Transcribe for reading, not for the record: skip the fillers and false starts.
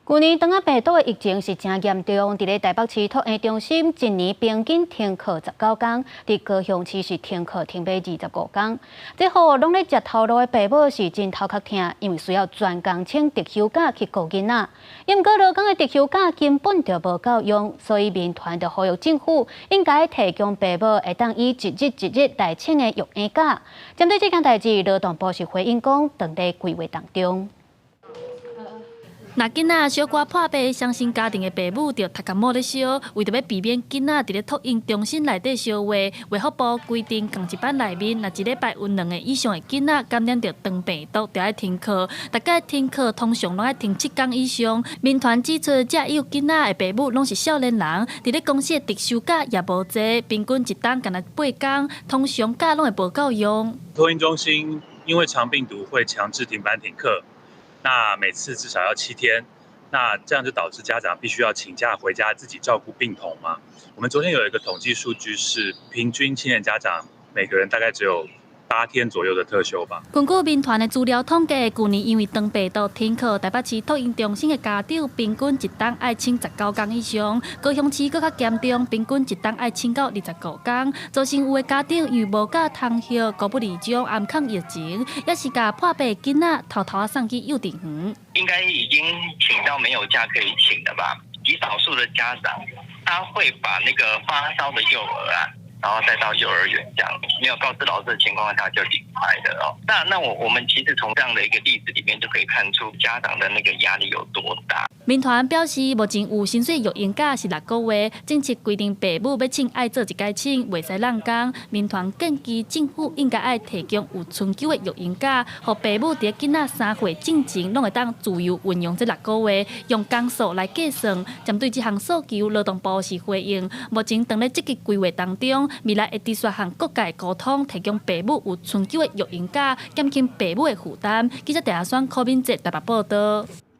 舊年腸仔病毒的疫情是誠嚴重，佇咧台北市托嬰中心，一年平均停課19工，佇高雄市是停課停欲25工。這予攏咧食頭路的爸母是真頭殼疼，因為需要專工請特休假去顧囡仔。毋過勞工的特休假根本就無夠用，所以民團就呼籲政府應該提供爸母會當以一日一日來請的育嬰假。針對這件代誌，勞動部是回應講，正佇規劃當中。若囡仔小可破病，相信家庭的爸母就頭殼某咧燒，為著欲避免囡仔佇咧托嬰中心內底相話，衛福部規定仝一班內面，若一禮拜有兩个以上的囡仔感染著腸病毒，就愛停課。逐擺停課通常攏愛停7工以上。民團指出，這有囡仔的爸母攏是少年人，佇咧公司的特休假也無濟，平均一冬干焦8工，通常假攏會無夠用。托嬰中心因為腸病毒會強制停班停課。那每次至少要7天，那這樣就導致家長必須要請假回家自己照顧病童嘛。我們昨天有一個統計數據是，平均青年家長每個人大概只有8天左右的特休吧。根據民團的資料統計，舊年因為腸病毒停課，台北市托嬰中心的家長平均一冬愛請19工以上，高雄市閣較嚴重，平均一冬愛請到25工。造成有的家長因為無假通歇，孤不離場暗崁疫情，抑是共破病囡仔偷偷送去幼稚園。應該已經請到沒有假可以請了吧？極少數的家長，他會把那個發燒的幼兒啊，然後帶到幼兒園，這樣沒有告知老師的情況下就離開的哦。那我們其實從這樣的一個例子裡面就可以看出家長的那個壓力有多大。民團表示，目前有薪水育嬰假是6個月，政策規定爸母欲請愛做一擺請，袂使挵工。民團建議政府應該愛提供有春秋的育嬰假，予爸母佇囡仔3歲進前攏會當自由運用這六個月，用工數來計算。針對這項訴求，勞動部是回應，目前正咧積極規劃當中，未來會持續和各界溝通，提供爸母有春秋的育嬰假，減輕爸母的負擔。記者鄭阿雙、柯敏哲台北報導。